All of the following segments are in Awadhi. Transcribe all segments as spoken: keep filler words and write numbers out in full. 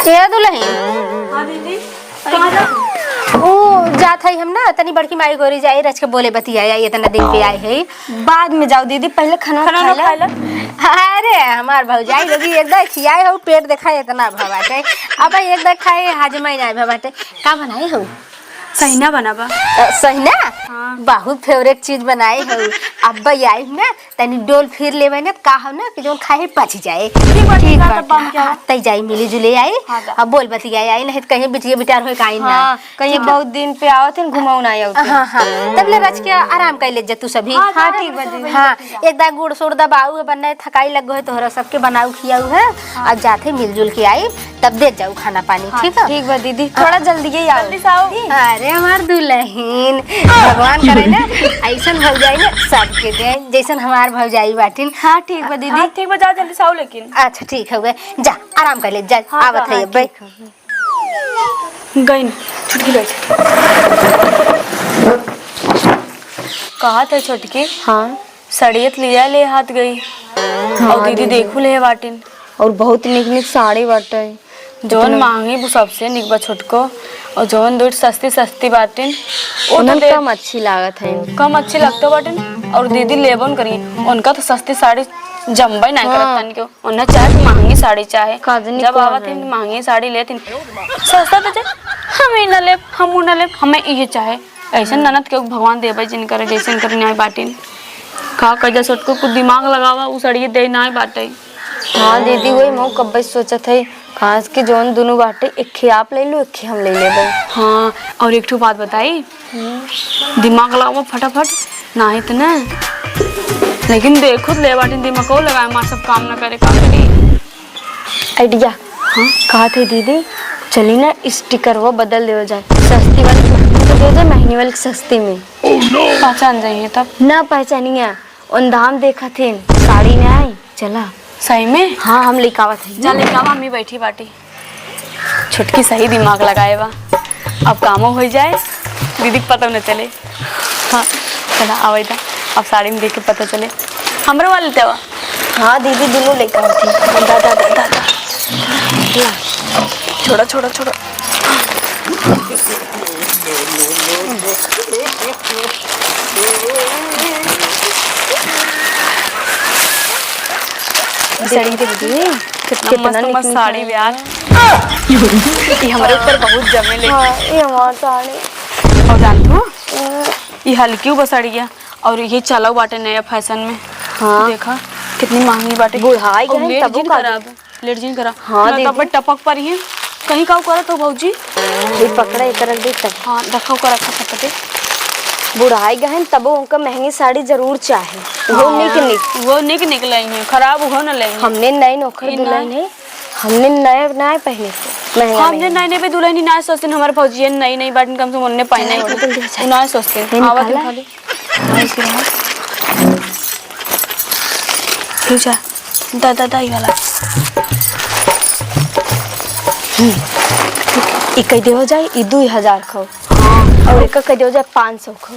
ए दुलहिन। हाँ दीदी। कहाँ जा? ऊ जात हई हम ना, तनी बड़की माई गोरी जाई, रच के बोले बतियाई, इतना दिन पे आए हई। बाद में जाओ दीदी, पहिले खाना खाना खा लो। खा लो। अरे हमार भौजाई लोगी एकदम खियाए हउ, पेट देखा इतना भवा बाटे। अब एकदम खाए हाजमा ही ना भवा बाटे। का बनाए हउ? सहिना बनाबा। अ, सहिना? हाँ। बहुत favourite चीज बनाए हउ। अब आई ना, तनी डोल फिर लेवे ना, का हो ना कि जौन खाए पच जाए। ठीक बा, ठीक बा, तब हम क्या? हाँ, तई जाई मिली जुले आई। हाँ, अब बोल बतिया आई, नहीं तो कहीं बिटिया बिटार होए का आई ना। हाँ, कहीं ठीक बा। बहुत दिन पे आवत है, घुमाऊ ना आवत है। हाँ, हाँ, तब ले रच के आराम कर ले जा तू सभी। हाँ, हाँ, ठीक बा दीदी। हाँ, एक दाग गुड़ सुड़ दबाऊ है, बनने थकाई लग गए तोहरा सबके बनाऊ खियाऊ है। हाँ। अब जाते मिलजुल के आई, तब दे जाऊ खाना पानी, हाँ, ठीक है? ठीक बा दीदी, थोड़ा जल्दी ही आओ। जल्दी से आओ। अरे हमार दुलहिन, भगवान करे ना ऐसन भौजाई ना सबके दे, जैसन हमार भौजाई बाटिन। हाँ, ठीक बा दीदी। हाँ, ठीक बा, जा जल्दी से आओ लेकिन। अच्छा, ठीक है, जा आराम कर ले, जा, हाँ, आवत हाँ, है, हाँ, अब्बे। ठीक है। गई ना, छोटकी बैठ। कहा था छोटकी? हाँ। सड़ियत लिया ले हाथ गई। हाँ, और दीदी दीदी। देखू ले बाटिन। और बहुत निक निक साड़ी बाटे। जौन इतना महंगी वो सबसे निक बा छोटको, और जौन दूर सस्ती सस्ती बाटिन, वो तो उन्हन दे-, कम अच्छी लागत है। कम अच्छी लगते बाटिन, और दीदी लेबन करी, उनका तो सस्ती साड़ी जम्बा ही नहीं हाँ। करत तन क्यों, उन्हें चाहे तो महंगी साड़ी चाहे। काजनी जब कौन आवत है? हैं महंगी साड़ी लेतिन, सस्ता तो चाहे, हम ही ना लेब, हम ना लेब, हमें ये चाहे। ऐसे ननद के भगवान देवे जिनकर जैसे इनकर न्याय बाटिन। का कह जा छोटको, कुछ दिमाग लगावा, उ सड़िए दे ना बाटे। हाँ दीदी, वही मैं कब्बे से सोचत है, कहाँ से कि जौन दुनू बाटे, एक खे आप ले लो, एक खे हम ले लेबे। हाँ, और एक ठो बात बताई, दिमाग लगावा फटाफट, नाही त ना। लेकिन देखो ले बाटिन, दिमाग को लगाए, मार सब काम ना करे, का करी? Idea। हाँ? कहा थे दीदी, चली ना, स्टिकर वो बदल देवे जाए, सस्ती वाली महंगी में दे दे, महंगी वाली सस्ती में। पहचान जाइए तब। ना पहचानिया, उन दाम देखा थे, साड़ी में आई, चला। सही में? हाँ, हम लेके आवत हई। जा लेके आवा, मम्मी बैठी बाटी। छोटकी सही दिमाग लगाए बा, अब कामो हो जाए, दीदी के पता न चले। हाँ, चला आवे दा, अब साड़ी में देख के पता चले। हमरो वाले लेते आवा। हाँ दीदी, दुनू लेके आवत हई। दा, दा, दा, दा, दा। ला, छोड़ा, छोड़ा, छोड़ा। साड़ी देख दी, कित-, कितना मस्त, मस्त साड़ी बा यार। ये हमारे ऊपर बहुत जमे ले। हाँ, ये हमार साड़ी। और जान तू, ये हल्की बा साड़िया, और ये चलाऊ बाटे नया fashion में। हाँ। देखा, कितनी महंगी बाटे। बुढ़ाई और गई, लेट तबो जिन का खराब। लेट जिन करा। हाँ, ना दीदी। तब टपक पर ही। कहीं का करत हो भौजी? ये पकड़ा, एक रख दे तब। हाँ, रखा ओकर, रखा पकड़े। बुढ़ाई गहन, तबो उनका महंगी साड़ी जरूर चाहे। वो हाँ, निक निक। वो निक निक लेंगे, खराब हो न लेंगे। हमने नए नौकर दुल्हन है, हमने नए नए पहने से महंगा हमने नहीं। नए नए पे दुल्हन ही ना सोचते, हमारे भौजी नई नई बाटन, कम से कम उनने पहने चला, होई। जल्दी से। वो ना सोचते। ये आवत निकाला। खाली। तू जा, दा, दा, दा, ई वाला। हम्म। ई कह देवा जाए, ई दुई हजार खो। हाँ। और एक कह देवा जाए, पाँच सौ खो।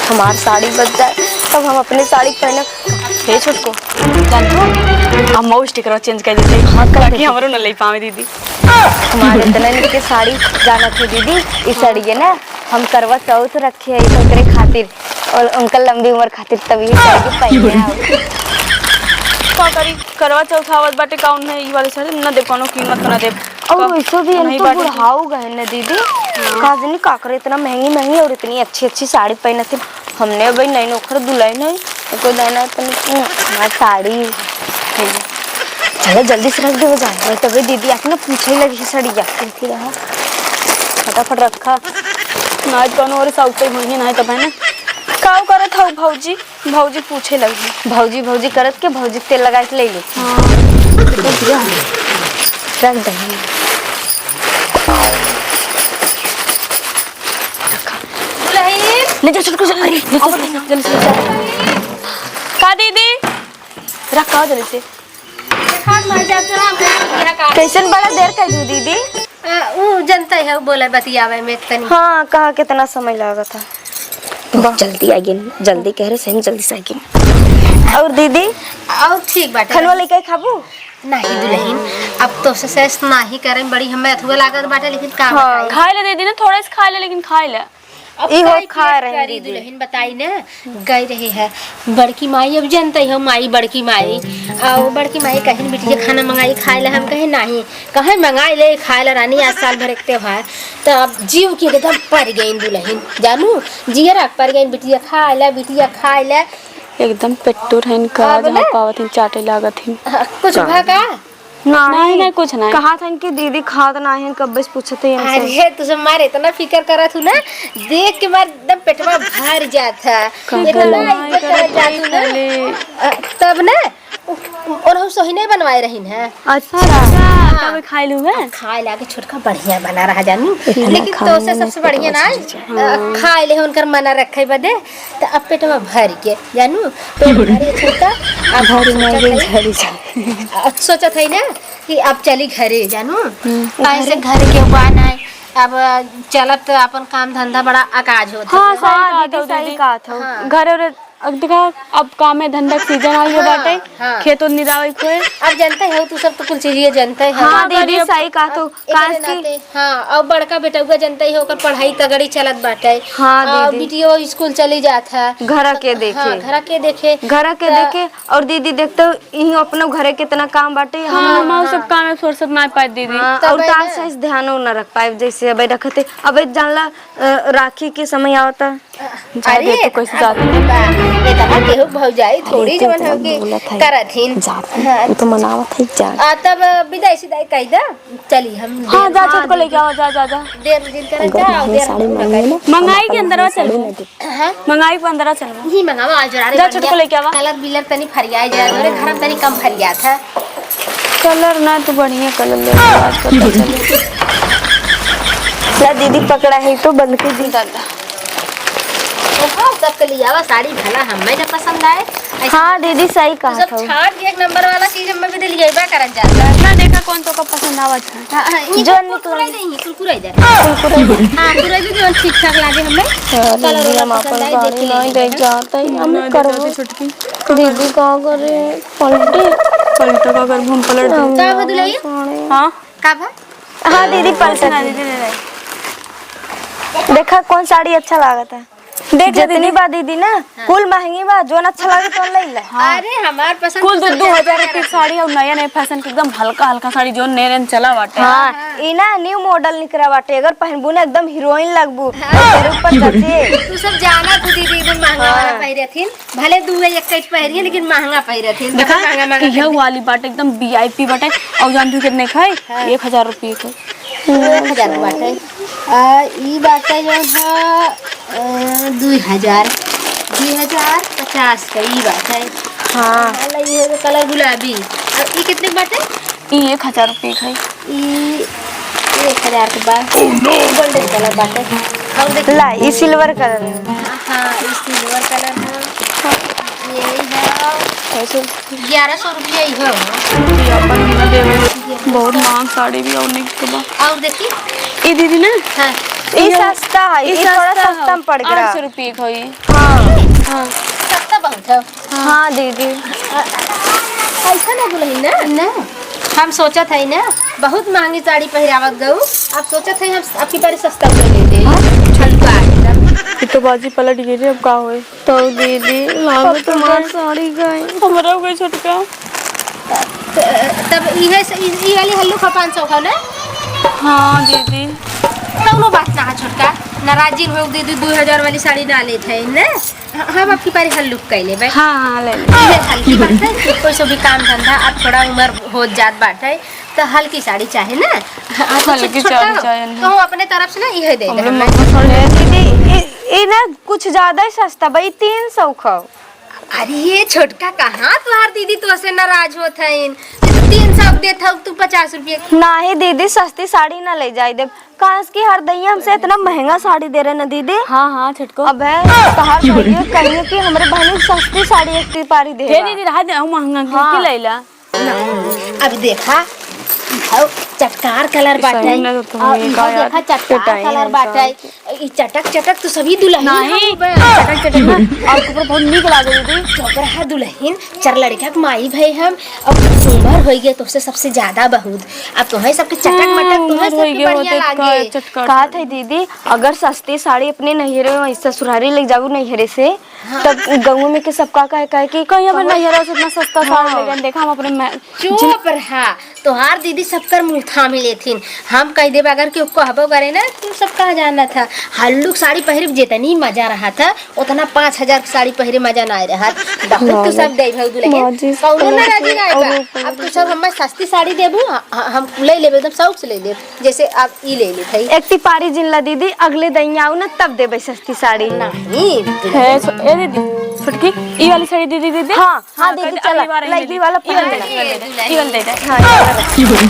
हमार साड़ी बच जाए, तब हम अपने साड़ी पहनब। हे छोटको, जान तू, हम मऊ स्टिकर change कर देते, हाँ, कर ताकि देते। हमरो न ले पावे दीदी। हमारे इतना निक के साड़ी जानत है दीदी, ई साड़ी है ना, हम करवा चौथ रखे है ओकरे खातिर और उनका लंबी उम्र खातिर, तभी साड़ी पहने आओ। का करी, करवा चौथ आवत बाटे, कौन है ई वाली साड़ी? ना दे, कोनो कीमत ना दे। और वैसे भी हम तो बुढ़ाऊ गए ना दीदी, का जानी का करे, इतना महंगी महंगी और इतनी अच्छी अच्छी साड़ी पहनत है। हमने अबे नई नौकर दुल्हन है, कोई देना तो नहीं। हम्म, हमारी साड़ी। चलो जल्दी से रख दे हो जाए, नहीं तो अबे दीदी आके ना पूछे लगी सड़िया। देखी रहा, फटाफट रखा। ना तो कौनो और साउते होई ना तो बहन। का करत हऊ भौजी? भौजी पूछे लगी। भौजी भौजी करत के भौजी तेल लगा के ले ले। हाँ। रख दे। दुल्हन। ले जा छोटको, जल्दी, जल्दी, जल्दी, जल्दी, जल्दी। का दीदी? रख, का जल्दी से। देखा, मैं जब से राम के पूछा का। कैसन बड़ा देर कर दू दीदी? अ, ऊ जनता है, ऊ बोले बतियावे में तनी। हाँ, कहा कितना समय लागत है। बहुत जल्दी आ गई, जल्दी कह रहे, सही में जल्दी से आ गई। और दीदी? और ठीक बाटे। खनवा लेके खाबू? नहीं दुलहिन, अब तोसे सेस नाही करे, बड़ी हमें अथुआ लागत बाटे, लेकिन का हाँ। बताई? खाइ ले दीदी ना, थोड़ा सा खाइ ले, लेकिन खाइ ले। अब इहो काहे खाए पेट रही करी दीदी। दुलहिन बताई ना, गई रही है बड़की माई, अब जनते हो माई, बड़की माई, और बड़की माई कहिन बिटिया खाना मंगाई खाए ला, हम कहे नाही, कहे मंगाई ले खाए ला रानी, आज साल भर एक त्योहार। तो अब जीव की एकदम पर गई दुलहिन, जानू, जियरा पर गई, बिटिया खाए ला, बिटिया खाए ला। एकदम पेट्टू रहन का, अब जहाँ ना पावत हिन चाटे लागत हिन। हाँ, कुछ भा का? नाही, नाही, नाही, कुछ नाही। कहा था कि दीदी खात नाही है, कब्बे से पूछत है हमसे। अरे, तू सब मारे इतना फिकर करत हूँ ना, देख के मार एकदम पेटवा भर जात है। कब्बे इतना नाही, इज्जत करत जात हूँ ना। अ, तब ना, और हम सोही नहीं बनवाए रही है। अच्छा, हाँ। तब खाए लू है? खाए लागे छोटका बढ़िया बना रहा जानू, लेकिन तो से सबसे बढ़िया ना, अ, खाए ले उनकर मना रखे बदे, तो अब पेटवा भर के जानू, पेट भरे छोटका, अब घर में सोचत गई है, झड़ी झड़ी। अब सोचत है ना कि अब चली घरे जानू, हम्म। ऐसे घर के उपाय ना है। अब चलत अपन काम धंधा बड़ा अकाज होत हाँ, है। सही हाँ, कहत दीदी, हो सही दीदी। कहत हो। हाँ। घर और अब देखा, अब काम में धंधा के सीजन आई हो हाँ, बाटे, हाँ। खेत और निरावे को है। अब जनते हो तू सब तो कुल चीजें जनते हो। हाँ, हाँ, दीदी, गरीब सही कहत हो। अब एकरे काहे कि नाते, हाँ, और बड़का बेटउआ जनते हो, ओकर पढ़ाई तगड़ी चलत बाटे। हाँ, और दीदी। बिटियो स्कूल चली जात है। घर के देखे। हाँ, घर के देखे। घर के त- देखे। और दीदी, देखते हो, इही अपने घरे कितना काम बाटे, हाँ, हम लोग हम हाँ। सब काम में फुर्सत ना पाए दीदी। हाँ, तब और है तार ना। से ध्यान न रख पाए, जैसे अबे रखते, अबे जानला, अ, राखी के समय आवता। अ, जा अरे, दे, तू कैसे अब जाती? बा, ये तो केहू भौजाई थोड़ी अरे, जवन हो कि बोलत है। करत हिन। जाती, हाँ। वो तो मनावत है, जा। आ, तब विदाई सिदाई कह दा, चली हम हाँ, देर जा, हाँ, छोटको लेके आओ, जा, जा, जा। देर दिन करत अगर जा, नया देर साड़ी ना मंगाई करी। ना, मंगाई हम के अंदर अपन चल। साड़ी ना दे। हाँ? मंगाई के अंदर चल। ही मंगावा, आज जा, छोटको लेके आवा। कलर बिलर तनी फरियाई जाए, हमरे घर में तनी कम फरियात है। कलर ना तो बढ़िया कलर ले, आज पता चले। ला दीदी पकड़ा है तो बंद कर दी। दादा। ओहो, सबके लियावा साड़ी भला हमें ना पसंद आए। ऐसा हाँ दीदी, सही कहा सब था। छाट के एक नंबर वाला चीज हमें भी दिलियाइबा करत जाता। ना देखा कौन तो का पसंद आवत है। हाँ, हाँ, ये जो कुरकुरे निकल नहीं, कुरकुरे दे। कुरकुरे दे। हाँ, कुरकुरे भी जो ठीक ठाक लागे हमें। हाँ, कलर दीदी, वाला हम पसंद अपन आए, गाड़ी देख नहीं लेंगे। देख जाते हैं, हम ना करबो। देखा तो छुटकी। दीदी का करे? पलटी। पलटो का करबो हम, पलट दे। का हो दुलहिन? हाँ? का भा? हाँ दीदी, पलटो। ना दीदी, दे दे। देखा कौन साड़ी अच्छा लागत है। देख ले जितनी दीदी। बा दीदी ना, हाँ। कुल महंगी बा, जोन अच्छा लागे तो ले ले। हाँ। अरे हमार पसंद कुल तो तो दो हजार रुपये की साड़ी और नया नया फैशन के एकदम हल्का हल्का साड़ी जो नए नए चला बाटे। हाँ, हाँ। ई ना न्यू मॉडल निकरा बाटे, अगर पहनबू ना एकदम हीरोइन लगबू। हाँ। तेरे ऊपर जचे। तू सब जाना तू दीदी एकदम महंगा वाला हाँ। पहिरे थिन, भले दू एक कट पहिरे लेकिन महंगा पहिरे थिन। देखा, महंगा महंगा यह वाली बाटे एकदम वी आई पी बाटे और जान तू कितने खाए? हाँ। एक हजार रुपये के। एक हजार के बाटे। आ, ई बाटे जौन ह, अ, दुई हजार, दुई हजार पचास के ई बाटे। हाँ। वाला ई है कलर गुलाबी। आ, ई कितने के बाटे? ई एक हजार रुपये के है। ई एक हजार के बा। Oh, no! Golden कलर बाटे। और देखी? ला, ई सिल्वर कलर है। हाँ, ई सिल्वर कलर है। यही है। कैसे? ग्यारह सौ रुपया ही हो। ये अपन ना देवे। बहुत महंग साड़ी भी और नहीं के बा। और देखी? ई दीदी ना? हाँ। ई ई सस्ता है, ई ई थोड़ा सस्ता सस्ता है। में पड़ गया। आठ सौ रुपये का होई। हाँ। हाँ। सस्ता बहुत है। हाँ दीदी। ऐसा ना बोलही ना? ना। हम सोचत है ना, बहुत महंगी साड़ी पहिरावत गऊ। अब सोचत है हम आपकी बारी सस्ता ले लेते हैं। हल्का एकदम। ये तो बाजी पलट गई रे, अब का होए? तो दीदी, लागत अब तो हमार साड़ी गई। हमरा हो गई छोटका। त-, तब इहे से, इ-, इ वाली हल्लू का पाँच सौ का ना? हाँ दीदी। कौनो बात ना है छोटका, नाराज जिन हो दीदी, दो हजार वाली साड़ी ना लेत है ना? ह-, हम आपकी पारी हल्लू कह लेबे। हाँ, हाँ, ले ले। इहे हल्की बात है, कोई सो भी काम धंधा, अब थोड़ा उम्र हो जात बाटे, तो हल्की साड़ी चाहे ना। हाँ, तो हल्की छोटका साड़ी हो, चाहे ना। तो हम अपने तरफ से ना इहे दे दे हमरे हमें। मम्मी साड़ी दीदी, इ-, इ ना कुछ ज्यादा ही सस्ता बा, ई तीन सौ खाओ। अरे ये छोटका कहाँ तुहार दीदी तोसे नाराज होत हईन? तीन सौ देत हऊ तू पचास रुपये। नाही दीदी, सस्ती साड़ी ना ले जाई देब। काहे कि हर दैया हमसे इतना महंगा साड़ी दे रहे ना दीदी। हाँ, हाँ, छोटको। अब है, तोहार बहिनी कहिए कि हमरे बहिनी सस्ती साड़ी एक टिपारी दे हे बा। दीदी, रहा दे, महंगा की, हाँ। की लैला? अब देखा, हौ, चटकार कलर ई सही बाटै। में तो तुम और ये इहो का यार, देखा, चटकार पिटाई कलर है बाटै। इंसान। ई चटक चटक तो सभी दुलहिन नहीं। हौ बे। चटक चटक ना, और ऊपर बहुत नीक लागे दीदी। चोपरहा दुलहिन, चार लड़का के माई भई हम, अब उमर होइ गए तोहसे सबसे ज्यादा बहुत। अब तोहैं सबके चटक मटक, हाँ, तोहैं उमर होइ सबके गए बढ़िया होते लागे। का चटक। कहत है दीदी, अगर सस्ती साड़ी अपने नैहरे में, ससुरारी ले जाबू नैहरे से, हाँ। तब गाँव में के सब का कहे, कहे कि कहीं अपन कहो नैहरा से इतना सस्ता साड़ी हाँ। ले गए, देखा हम अपने मैं चुप रहा, तोहार दीदी सबकर मुँह थामे लेथिन। हम कह देब अगर केहू कहबो करे ना, तू सब कहा जाना था, हल्लुक साड़ी पहिरे जेतनी मजा रहा था, उतना पाँच हजार के साड़ी पहिरे मजा ना रहा। बहुत तू सब दे भाई दुल्हन, कौनो नाराजी ना आएगा। अब तू सब हमें सस्ती साड़ी देबू, ह-, ह-, हम ले लेबे, एकदम शौक से ले लेब। जैसे आप ई ले ले भाई। एक तिपारी जिन ला दीदी, अगले दइया आऊ ना तब देबे सस्ती साड़ी। नहीं। है सो-, ए दीदी, छोटकी, ई वाली साड़ी दीदी, दीदी। हाँ, हाँ, हाँ, दीदी, कर दे, चला, अगली बार लगी दीदी। वाला ई वाला पहन ले। ई वाला दे दे, ई वाला दे दे। हाँ, ई वाला। ई वाला,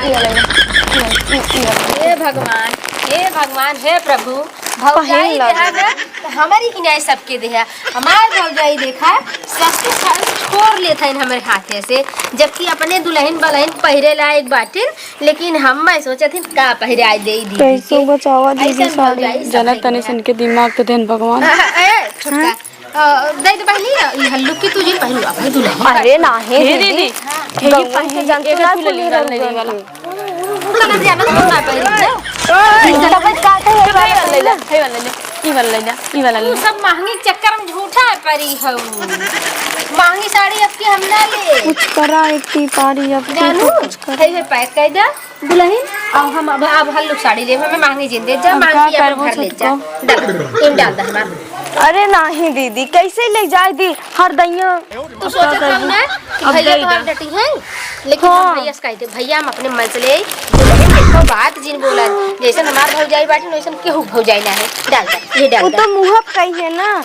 ई वाला, ई वाला। हे भगवान, हे भगवान, हे प्रभु, भौजाई पहिन लो। देहा ना, तो हमारी की न्याय सबके देहा। हमार भौजाई देखा, सस्ती साड़ी छोड़ लेत हइन हमारे हाथे से, जबकि अपने दुल्हन बलहन पहिरे लायक बाटिन, लेकिन हम मैं सोचत हन का पहिराई दे दी कैसे के। बचावा दीदी ऐसन साड़ी? भौजाई सब जनत तनी सन के दिमाग तो देन भगवान। ए, छोटका, हाँ? अ, दे दे बहनी, ई हल्लू की तुझे पहिरू, अब दुल्हन। अरे नाही हे दीदी, दीदी, हे गौवन के पहले जानतू एक ना तू ले कुली ले, ले, ले, रंग ले, ले। तू ना जानत तू ना पहिरू ना। तब का कहे हे वाला ले ले, हे वाला ले ले, ई वाला ले ले, ई वाला ले तू ले। सब महंगी चक्कर में झूठा परी हऊ। महंगी साड़ी अब की हम ना ले। कुछ करा एक तिपारी अब की जानू, कुछ करा। हे, हे पैक कर दे। दुल्हन, अब हम, अब, अब हल्लुक साड़ी लेब, हमें महंगी जिन दे जा, अब महंगी का अपन करबो घर ले जा। छोटको? डाल, इन डाल दे हमार। अरे नाही दीदी, कैसे ले जाए दी हर दइया? तू सोचत हऊ ना कि अब भैया दे तोहार दे। डटी हैं, लेकिन हम हाँ। भैया से कह दे, भैया हम अपने मन से ले, दुल्हन देखो बात जिन बोला, जैसन हमार भौजाई बाटी, वैसन केहू भौजाई ना है। डाल दे, ये डाल वो दे। तो मुँह पे कही है ना।